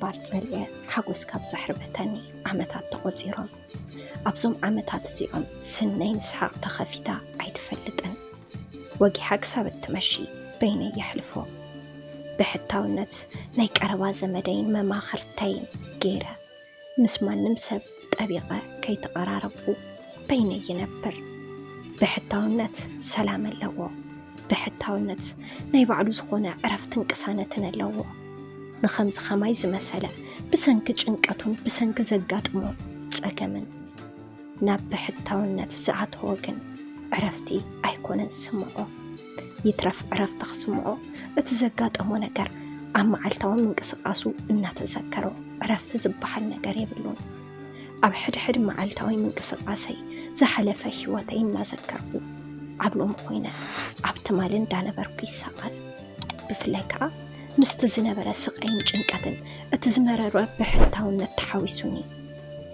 ምንባር ጸሊኤ ሓጎስ ካብ ዘሕርበተኒ ዓመታት ተቖጺሮም። ኣብዞም ዓመታት እዚኦም ስነይ ንስሓቕ ተኸፊታ ኣይትፈልጥን። ወጊሓ ክሳብ እትመሺ በይነይ የሕልፎ። ብሕታውነት ናይ ቀረባ ዘመደይን መማኽርተይን ገይረ ምስ ማንም ሰብ ጠቢቐ ከይተቐራረብኩ በይነይ ይነብር። ብሕታውነት ሰላም ኣለዎ። ብሕታውነት ናይ ባዕሉ ዝኾነ ዕረፍትን ቅሳነትን ኣለዎ። ንኸምዚ ኸማይ ዝመሰለ ብሰንኪ ጭንቀቱን ብሰንኪ ዘጋጥሞ ጸገምን ናብ ብሕታውነት ዝኣተወ ግን ዕረፍቲ ኣይኮነን ዝስምዖ። ይትረፍ ዕረፍቲ ክስምዖ፣ እቲ ዘጋጠሞ ነገር ኣብ መዓልታዊ ምንቅስቓሱ እናተዘከሮ ዕረፍቲ ዝበሃል ነገር የብሉን። ኣብ ሕድሕድ መዓልታዊ ምንቅስቓሰይ ዝሓለፈ ህይወተይ እናዘከርኩ ኣብ ሎሚ ኮይነ ኣብ ትማሊ እንዳነበርኩ ይሳቐ። ብፍላይ ከኣ ምስቲ ዝነበረ ስቓይን ጭንቀትን እቲ ዝመረረ ብሕታውነት ተሓዊሱኒ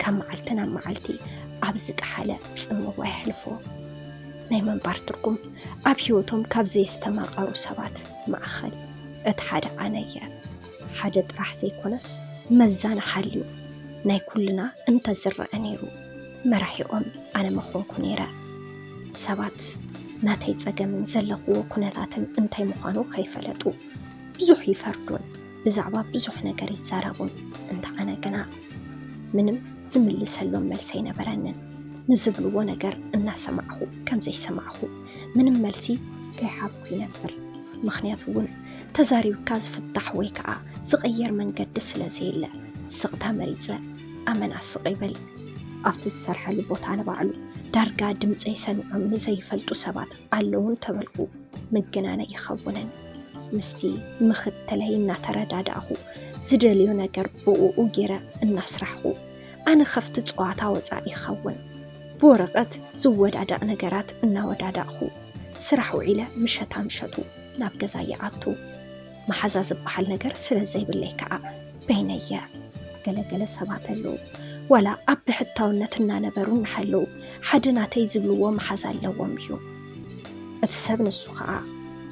ካብ መዓልቲ ናብ መዓልቲ ኣብ ዝጠሓለ ጽምዋ የሕልፎ። ናይ ምንባር ትርጉም ኣብ ህይወቶም ካብ ዘየስተማቐሩ ሰባት ማእኸል እቲ ሓደ ኣነ እየ። ሓደ ጥራሕ ዘይኮነስ መዛኒ ሃልዩ ናይ ኩልና እንተዝረኣ ነይሩ መራሒኦም ኣነ ምኾንኩ ነይረ። ሰባት ናተይ ጸገምን ዘለኽዎ ኩነታትን እንታይ ምዃኑ ከይፈለጡ ብዙሕ ይፈርዱን ብዛዕባ ብዙሕ ነገር ይዛረቡን። እንተ ኣነ ግና ምንም ዝምልሰሎም መልሲ ኣይነበረንን። ንዝብልዎ ነገር እናሰማዕኹ ከም ዘይሰማዕኹ ምንም መልሲ ከይሃብኩ ይነብር። ምኽንያቱ እውን ተዛሪብካ ዝፍታሕ ወይ ከዓ ዝቕየር መንገዲ ስለ ዘየለ ስቕታ መሪጸ ኣመና ስቕ ይብል። ኣብቲ ዝሰርሐሉ ቦታ ንባዕሉ ዳርጋ ድምፀይ ሰሚዖም ንዘይፈልጡ ሰባት ኣለዉ እንተበልኩ ምግናነ ይኸውንን። ምስቲ ምኽትለይ እናተረዳዳእኹ ዝደልዮ ነገር ብኡኡ ገይረ እናስራሕኹ ኣነ ከፍቲ ፀዋታ ወፃኢ ይኸውን። ብወረቐት ዝወዳዳእ ነገራት እናወዳዳእኹ ስራሕ ውዒለ ምሸታ ምሸቱ ናብ ገዛ ይኣቱ። መሓዛ ዝበሃል ነገር ስለ ዘይብለይ ከዓ በይነየ። ገለገለ ሰባት ኣለዉ ዋላ ኣብ ብሕታውነት እናነበሩ እናሃለዉ ሓደ ናተይ ዝብልዎ መሓዛ ኣለዎም እዩ። እቲ ሰብ ንሱ ከዓ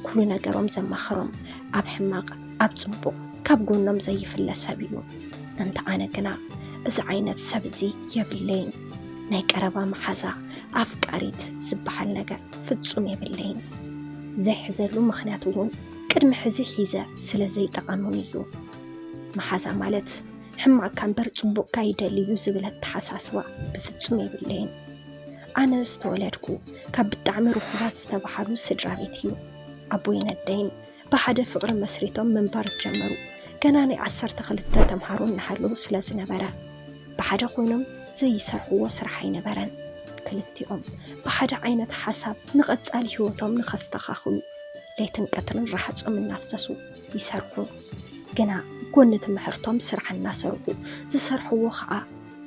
ኩሉ ነገሮም ዘማኽሮም ኣብ ሕማቕ ኣብ ጽቡቕ ካብ ጎኖም ዘይፍለ ሰብ እዩ። እንተ ኣነ ግና እዚ ዓይነት ሰብ እዚ የብለይን። ናይ ቀረባ መሓዛ ኣፍቃሪት ዝበሃል ነገር ፍጹም የብለይን። ዘይሕዘሉ ምኽንያት እውን ቅድሚ ሕዚ ሒዘ ስለ ዘይጠቐሙን እዩ። መሓዛ ማለት ሕማቕካ እምበር ጽቡቕካ ይደሊ እዩ ዝብል ኣተሓሳስባ ብፍጹም የብለይን። ኣነ ዝተወለድኩ ካብ ብጣዕሚ ርኹባት ዝተባሃሉ ስድራ ቤት እዩ። ኣቦይን ኣደይን ብሓደ ፍቕሪ መስሪቶም ምንባር ዝጀመሩ ገና ናይ ዓሰርተ ክልተ ተምሃሮ እናሃለዉ ስለ ዝነበረ ብሓደ ኮይኖም ዘይሰርሕዎ ስራሕ ኣይነበረን። ክልቲኦም ብሓደ ዓይነት ሓሳብ ንቐጻሊ ህይወቶም ንኸስተኻኽሉ ለይትን ቀትርን ረሃጾም እናፍሰሱ ይሰርሑ። ግና ጎኒ ትምሕርቶም ስራሕ እናሰርሑ ዝሰርሕዎ ኸኣ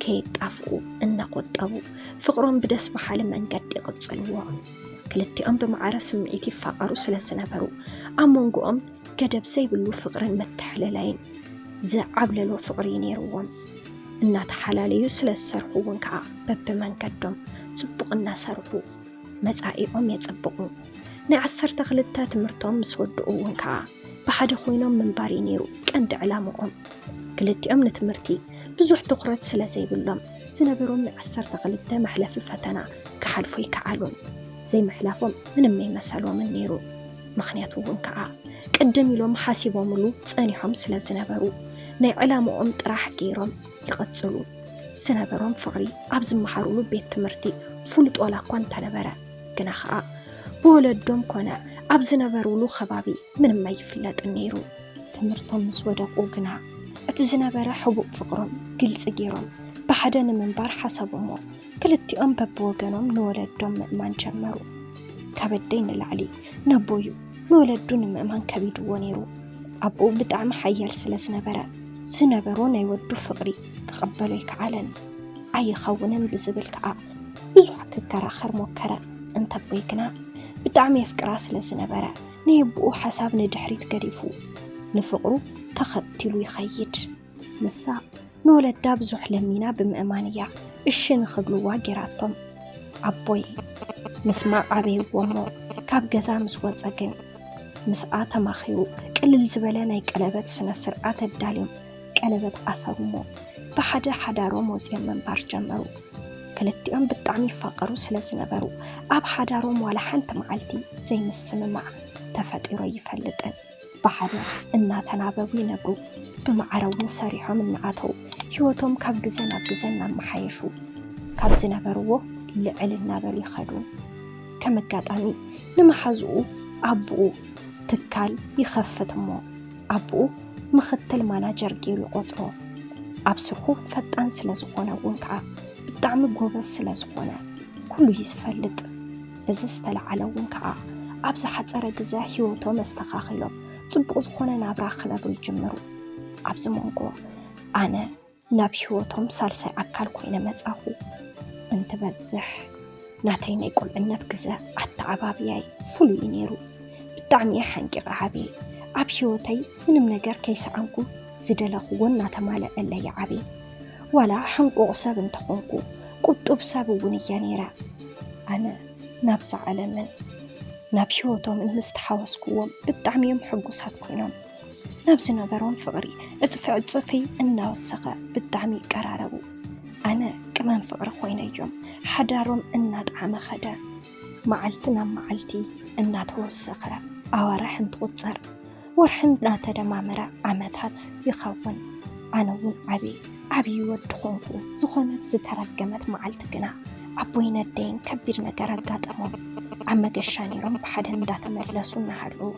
ከየጣፍኡ እናቖጠቡ ፍቕሮም ብደስ በሃሊ መንገዲ ይቕጽልዎ። ክልቲኦም ብማዕረ ስምዒት ይፋቐሩ ስለ ዝነበሩ ኣብ መንጎኦም ገደብ ዘይብሉ ፍቕርን ምትሕልላይን ዝዓብለሎ ፍቕሪ ነይርዎም። እናተሓላለዩ ስለ ዝሰርሑ እውን ከዓ በብመንገዶም ጽቡቕ እናሰርሑ መጻኢኦም የጸብቑ። ናይ ዓሰርተ ክልተ ትምህርቶም ምስ ወድኡ እውን ከዓ ብሓደ ኮይኖም ምንባር እዩ ነይሩ ቀንዲ ዕላምኦም። ክልቲኦም ንትምህርቲ ብዙሕ ትኹረት ስለ ዘይብሎም ዝነበሮም ናይ ዓሰርተ ክልተ መሕለፊ ፈተና ክሓልፉ ኣይከኣሉን። ዘይምሕላፎም ምንም ኣይመሰሎምን ነይሩ። ምኽንያቱ እውን ከዓ ቅድም ኢሎም ሓሲቦምሉ ጸኒሖም ስለ ዝነበሩ ናይ ዕላምኦም ጥራሕ ገይሮም ይቐጽሉ። ዝነበሮም ፍቕሪ ኣብ ዝመሃሩሉ ቤት ትምህርቲ ፍሉጥ ዋላ እኳ እንተነበረ ግና ኸኣ ብወለዶም ኮነ ኣብ ዝነበሩሉ ከባቢ ምንም ኣይፍለጥን ነይሩ። ትምህርቶም ምስ ወደቁ ግና እቲ ዝነበረ ሕቡእ ፍቕሮም ግልጺ ገይሮም ብሓደ ንምንባር ሓሰቡ እሞ ክልቲኦም በብወገኖም ንወለዶም ምእማን ጀመሩ። ካብ ኣደይ ንላዕሊ ነቦዩ ንወለዱ ንምእማን ከቢድዎ ነይሩ። ኣቦኡ ብጣዕሚ ሓያል ስለ ዝነበረ ዝነበሮ ናይ ወዱ ፍቕሪ ክቕበሎ ኣይከኣለን። ኣይኸውንን ብዝብል ከኣ ብዙሕ ክከራኸር ሞከረ። እንተቦይ ግና ብጣዕሚ የፍቅራ ስለ ዝነበረ ናይ ኣቦኡ ሓሳብ ንድሕሪት ገዲፉ ንፍቕሩ ተኸቲሉ ይኸይድ። ንሳ ንወለዳ ብዙሕ ለሚና ብምእማን እያ እሺ ንኽብልዋ ጌራቶም። ኣቦይ ምስማዕ ኣበይዎ እሞ ካብ ገዛ ምስ ወጸ ግን ምስኣ ተማኺሩ ቅልል ዝበለ ናይ ቀለበት ስነ ስርዓት ኣዳልዮም ቀለበት ኣሰሩ እሞ ብሓደ ሓዳሮም ወፂኦም ምንባር ጀመሩ። ክልቲኦም ብጣዕሚ ይፋቀሩ ስለ ዝነበሩ ኣብ ሓዳሮም ዋላ ሓንቲ መዓልቲ ዘይምስምማዕ ተፈጢሩ ኣይፈልጥን። ብሓደ እናተናበቡ ይነብሩ። ብማዕረ እውን ሰሪሖም እናኣተው ህይወቶም ካብ ግዘ ናብ ግዘ እናመሓየሹ ካብ ዝነበርዎ ልዕል እናበሉ ይኸዱ። ከም ኣጋጣሚ ንመሓዝኡ ኣቦኡ ትካል ይኸፍት እሞ ኣቦኡ ምኽትል ማናጀር ገይሩ ይቆፅሮ። ኣብ ስርሑ ፈጣን ስለ ዝኾነ እውን ከዓ ብጣዕሚ ጎበዝ ስለ ዝኾነ ኩሉ እዩ ዝፈልጥ። በዚ ዝተለዓለ እውን ከዓ ኣብ ዝሓፀረ ግዘ ህይወቶም ኣስተኻኺሎም ፅቡቕ ዝኾነ ናብራ ክነብሩ ይጅምሩ። ኣብዚ መንጎ ኣነ ናብ ህይወቶም ሳልሳይ ኣካል ኮይነ መፃኹ። እንትበዝሕ ናተይ ናይ ቁልዕነት ግዘ ኣተዓባብያይ ፍሉይ እዩ ነይሩ። ብጣዕሚ እየ ሓንቂቐ ዓብየ። ኣብ ህይወተይ ምንም ነገር ከይሰኣንኩ ዝደለኽዎ እናተማልአለይ ዓብየ። ዋላ ሕንቁቕ ሰብ እንተኾንኩ ቁጡብ ሰብ እውን እየ ነይረ። ኣነ ናብዛ ዓለምን ናብ ህይወቶምን ምስ ተሓወስኩዎም ብጣዕሚ እዮም ሕጉሳት ኮይኖም። ናብ ዝነበሮም ፍቕሪ እፅፊ ዕፅፊ እናወሰኸ ብጣዕሚ ይቀራረቡ። ኣነ ቅመም ፍቕሪ ኮይነዮም ሓዳሮም እናጠዓመ ኸደ። መዓልቲ ናብ መዓልቲ እናተወሰኸ ኣዋርሕ እንትቑፀር ወርሒ እናተደማመረ ዓመታት ይኸውን። ኣነ እውን ዓብየ ዓብዪ ወዲ ኾንኩ። ዝኾነት ዝተረገመት መዓልቲ ግና ኣቦይን ኣደይን ከቢድ ነገር ኣጋጠሞም። ኣብ መገሻ ነይሮም ብሓደ እንዳተመለሱ እናሃለዉ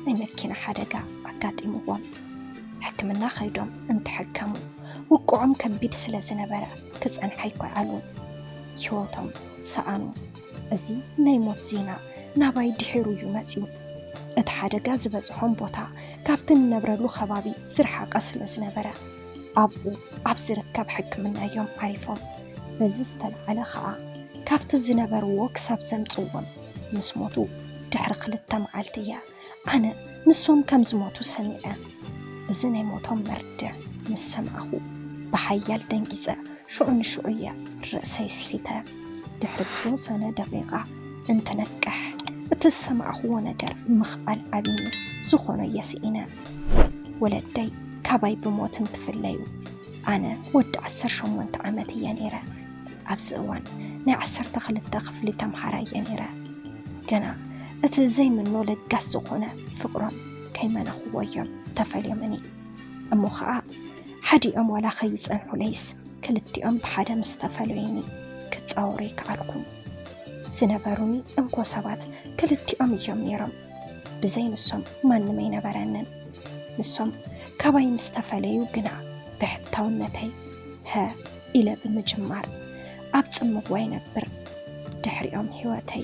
ናይ መኪና ሓደጋ ኣጋጢምዎም። ሕክምና ከይዶም እንትሕከሙ ውቅዖም ከቢድ ስለ ዝነበረ ክፀንሐ ኣይከኣሉን። ህይወቶም ሰኣኑ። እዚ ናይ ሞት ዜና ናባይ ድሒሩ እዩ መፂኡ። እቲ ሓደጋ ዝበፅሖም ቦታ ካብቲ ንነብረሉ ከባቢ ዝረሓቐ ስለ ዝነበረ ኣብኡ ኣብ ዝርከብ ሕክምና እዮም ዓሪፎም። በዚ ዝተለዓለ ከዓ ካብቲ ዝነበርዎ ክሳብ ዘምፅዎም ምስ ሞቱ ድሕሪ ክልተ መዓልቲ እያ ኣነ ንሶም ከም ዝሞቱ ሰሚዐ። እዚ ናይ ሞቶም መርድዕ ምስ ሰማዕኹ ብሓያል ደንጊፀ ሽዑ ንሽዑ እየ ርእሰይ ስሒተ። ድሕሪ ዝተወሰነ ደቂቓ እንትነቅሕ እቲ ዝሰማዕኽዎ ነገር ምኽኣል ዓቢኒ ዝኾኖ እየ ስኢነ። ወለደይ ካባይ ብሞት እንትፍለዩ ኣነ ወዲ ዓሰርተ ሸሞንተ ዓመት እየ ነይረ። ኣብዚ እዋን ናይ ዓሰርተ ክልተ ክፍሊ ተምሃራይ እየ ነይረ። ገና እቲ ዘይምኖ ለጋስ ዝኾነ ፍቕሮም ከይመነኽዎ እዮም ተፈልዮምኒ። እሞ ኸዓ ሓዲኦም ዋላ ከይጸንሑለይስ ክልቲኦም ብሓደ ምስ ተፈለዩኒ ክጻወሩ ኣይከኣልኩን። ዝነበሩኒ እንኮ ሰባት ክልቲኦም እዮም ነይሮም። ብዘይ ንሶም ማንም ኣይነበረንን። ንሶም ካባይ ምስ ተፈለዩ ግና ብሕታውነተይ ሀ ኢለ ብምጅማር ኣብ ጽምዋ ይነብር። ድሕሪኦም ህይወተይ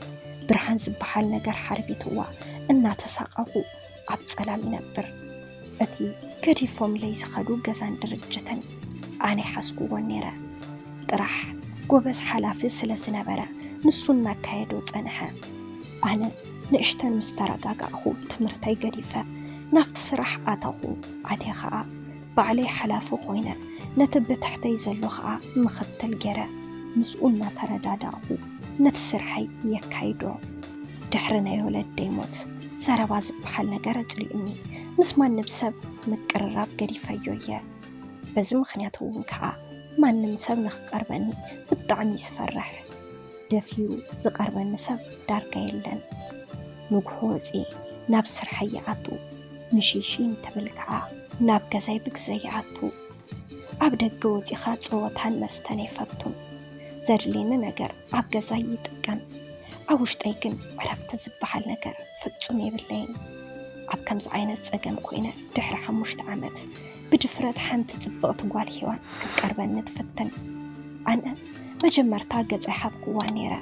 ብርሃን ዝበሃል ነገር ሓርቢትዋ እናተሳቐኹ ኣብ ጸላም ይነብር። እቲ ገዲፎምለይ ዝኸዱ ገዛን ድርጅትን ኣነ ይሓዝክዎን ነይረ። ጥራሕ ጎበዝ ሓላፊ ስለ ዝነበረ ንሱ እናካየዶ ጸንሐ። ኣነ ንእሽተን ምስ ተረጋጋእኹ ትምህርተይ ገዲፈ ናብቲ ስራሕ ኣተኹ። ኣደ ኸኣ ባዕለይ ሓላፊ ኮይነ ነቲ ብትሕተይ ዘሎ ኸኣ ምኽትል ገይረ ምስኡ እናተረዳዳእኹ ነቲ ስርሐይ የካይዶ። ድሕሪ ናይ ወለደይ ሞት ዘረባ ዝበሃል ነገር ኣጽሊኡኒ። ምስ ማንም ሰብ ምቅርራብ ገዲፈዮ እየ። በዚ ምኽንያት እውን ከኣ ማንም ሰብ ንኽቐርበኒ ብጣዕሚ ዝፈርሕ። ደፊሩ ዝቐርበኒ ሰብ ዳርጋ የለን። ንግሆ ወጺኤ ናብ ስርሐይ ይኣቱ። ንሽይሽይ እንትብል ከኣ ናብ ገዛይ ብግዘ ይኣቱ። ኣብ ደገ ወጺኻ ጸወታን መስተን ኣይፈቱን። ዘድልየኒ ነገር ኣብ ገዛይ ይጥቀም። ኣብ ውሽጠይ ግን ዕረፍቲ ዝበሃል ነገር ፍጹም የብለይን። ኣብ ከምዚ ዓይነት ጸገም ኮይነ ድሕሪ ሓሙሽተ ዓመት ብድፍረት ሓንቲ ጽብቕቲ ጓል ሄዋን ክትቀርበኒ ትፍትን። ኣነ መጀመርታ ገጸ ይሓብክዋ ነይረ፣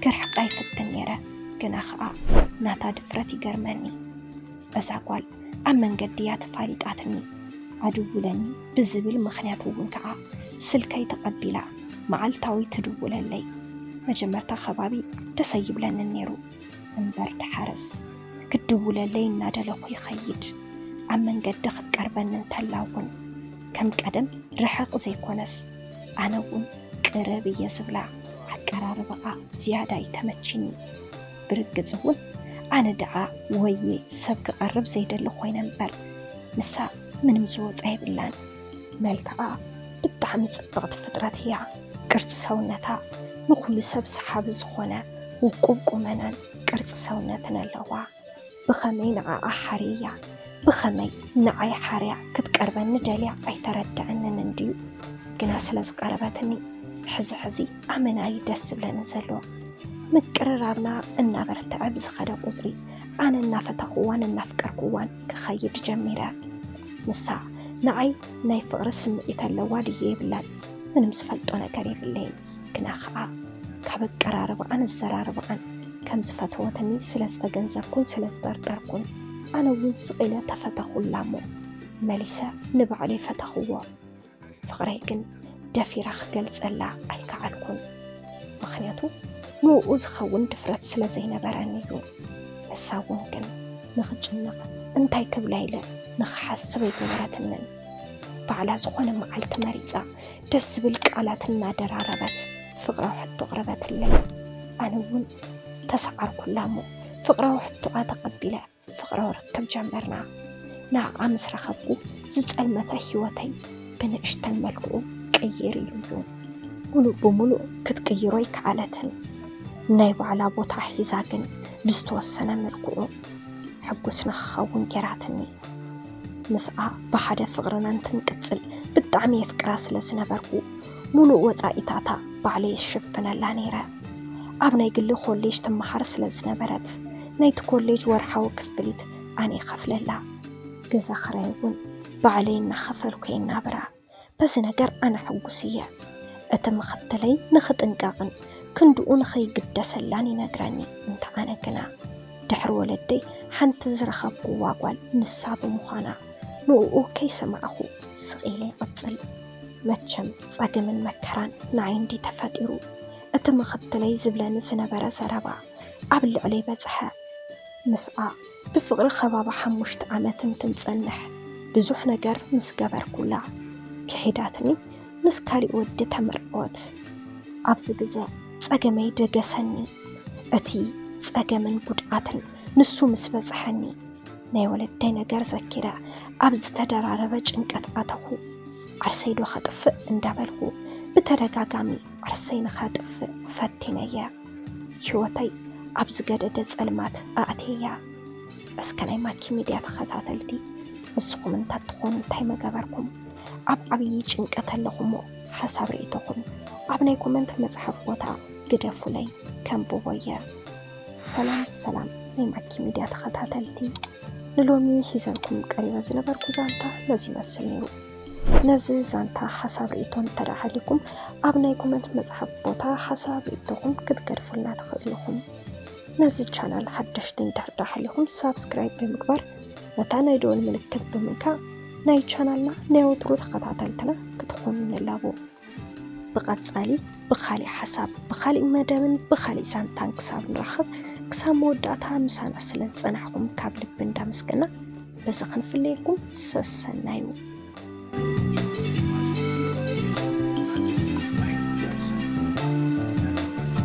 ክርሕቃ ይፍትን ነይረ፣ ግና ኸኣ ናታ ድፍረት ይገርመኒ። እዛ ጓል ኣብ መንገዲ እያ ተፋሊጣትኒ። ኣድውለኒ ብዝብል ምኽንያት እውን ከኣ ስልከይ ተቐቢላ መዓልታዊ ትድውለለይ። መጀመርታ ከባቢ ደስ ኣይብለንን ነይሩ። እምበር ደሓርስ ክትድውለለይ እናደለኹ ይኸይድ። ኣብ መንገዲ ክትቀርበኒ እንተላ እውን ከም ቀደም ርሕቕ ዘይኮነስ ኣነ እውን ቅርብ እየ ዝብላ ኣቀራርባኣ ዝያዳ እዩ ተመቺኒ። ብርግጽ እውን ኣነ ደኣ ወየ ሰብ ክቐርብ ዘይደሊ ኮይነ እምበር ንሳ ምንም ዝወጻ የብላን። መልክዓ ብጣዕሚ ጽብቕቲ ፍጥረት እያ። ቅርጺ ሰውነታ ንኹሉ ሰብ ሰሓቢ ዝኾነ ውቁብ ቁመናን ቅርጺ ሰውነትን ኣለዋ። ብኸመይ ንዓኣ ሓርየያ፣ ብኸመይ ንዓይ ሓርያ ክትቀርበኒ ደልያ ኣይተረድኣንን እንድዩ። ግና ስለ ዝቐረበትኒ ሕዚ ሕዚ ኣመና እዩ ደስ ዝብለኒ ዘሎ። ምቅርራብና እናበርትዐ ብዝኸደ ቁጽሪ ኣነ እናፈተኹዋን እናፍቀርኩዋን ክኸይድ ጀሚረ። ንሳ ንዓይ ናይ ፍቕሪ ስምዒት ኣለዋ ድየ የብላን ምንም ዝፈልጦ ነገር የብለይን። ግና ኸዓ ካብ ኣቀራርባኣን ኣዘራርባኣን ከም ዝፈተወትኒ ስለ ዝተገንዘብኩን ስለ ዝጠርጠርኩን ኣነ እውን ስቕ ኢለ ተፈተኹላ እሞ መሊሰ ንባዕለይ ፈተኽዎ። ፍቕረይ ግን ደፊረ ክገልጸላ ኣይከዓልኩን። ምኽንያቱ ንእኡ ዝኸውን ድፍረት ስለ ዘይነበረኒ እዩ። ንሳ እውን ግን ንኽጭነቕ እንታይ ክብላ ኢለ ንኽሓስብ ኣይገበረትንን። ባዕላ ዝኾነ መዓልቲ መሪጻ ደስ ዝብል ቃላት እናደራረበት ፍቕራዊ ሕቶ ኣቕረበትለይ። ኣነ እውን ተሰዓርኩላ እሞ ፍቕራዊ ሕቶኣ ተቐቢለ ፍቕራዊ ርክብ ጀመርና። ንዓኣ ምስ ረኸብኩ ዝጸልመተ ህይወተይ ብንእሽተን መልክዑ ቅይር ኢሉ እዩ። ሙሉእ ብሙሉእ ክትቅይሮ ኣይከኣለትን። ናይ ባዕላ ቦታ ሒዛ ግን ብዝተወሰነ መልክዑ ሕጉስ ንኽኸውን ጌራትኒ። ምስኣ ብሓደ ፍቕርና እንትንቅጽል ብጣዕሚ የፍቅራ ስለ ዝነበርኩ ሙሉእ ወጻኢታታ ባዕለይ ይሽፍነላ ነይረ። ኣብ ናይ ግሊ ኮሌጅ ትመሃር ስለ ዝነበረት ናይቲ ኮሌጅ ወርሓዊ ክፍሊት ኣነ ይኸፍለላ። ገዛ ክራይ እውን ባዕለይ እናኸፈልኩ እየ እናብራ። በዚ ነገር ኣነ ሕጉስ እየ። እቲ ምኽትለይ ንኽጥንቀቕን ክንድኡ ንኸይግደሰላን ይነግረኒ። እንተ ኣነ ግና ድሕሪ ወለደይ ሓንቲ ዝረኸብኩዋ ጓል ንሳ ብምዃና ንእኡ ከይሰማዕኹ ስቕ ኢለ ይቕጽል። መቸም ጸገምን መከራን ንዓይ እንዲ ተፈጢሩ እቲ ምኽትለይ ዝብለኒ ዝነበረ ዘረባ ኣብ ልዕለይ በጽሐ። ምስኣ ብፍቕሪ ከባቢ ሓሙሽተ ዓመት እንትንጸንሕ ብዙሕ ነገር ምስ ገበርኩላ ክሒዳትኒ ምስ ካሊእ ወዲ ተመርዐወት። ኣብዚ ግዘ ጸገመይ ደገሰኒ። እቲ ጸገምን ጉድኣትን ንሱ ምስ በጽሐኒ ናይ ወለደይ ነገር ዘኪረ ኣብ ዝተደራረበ ጭንቀት ኣተኹ። ዓርሰይ ዶ ከጥፍእ እንዳበልኩ ብተደጋጋሚ ዓርሰይ ንኸጥፍእ ፈቲነየ። ህይወተይ ኣብ ዝገደደ ጸልማት ኣእትየያ። እስከ ናይ ማኪ ሚድያ ተኸታተልቲ ንስኹም እንተትኾኑ እንታይ መገበርኩም? ኣብ ዓብዪ ጭንቀት ኣለኹሞ ሓሳብ ርእይቶኹም ኣብ ናይ ኮመንት መጽሓፍ ቦታ ግደፉለይ፣ ከንብቦ እየ። ሰላም ሰላም ናይ ማኪ ሚድያ ተኸታተልቲ፣ ንሎሚ ሒዘልኩም ቀሪበ ዝነበርኩ ዛንታ ነዚ ይመስል ነይሩ። ነዚ ዛንታ ሓሳብ ርእይቶ እንተደኣ ሃልዩኩም ኣብ ናይ ኮመንት መጽሓፍ ቦታ ሓሳብ ርእይቶኹም ክትገድፉልና ትኽእሉ ኢኹም። ነዚ ቻናል ሓደሽቲ እንድሕር ደኣ ሃሊኹም ሳብስክራይብ ብምግባር ነታ ናይ ደወል ምልክት ብምንካእ ናይ ቻናልና ናይ ወትሩ ተኸታተልትና ክትኾኑ ንላቦ። ብቐጻሊ ብኻሊእ ሓሳብ ብኻሊእ መደብን ብኻሊእ ዛንታን ክሳብ ንራኸብ ክሳብ መወዳእታ ምሳና ስለ ዝጸናሕኩም ካብ ልቢ እንዳመስገና በዚ ክንፍለየኩም ሰሰናዩ።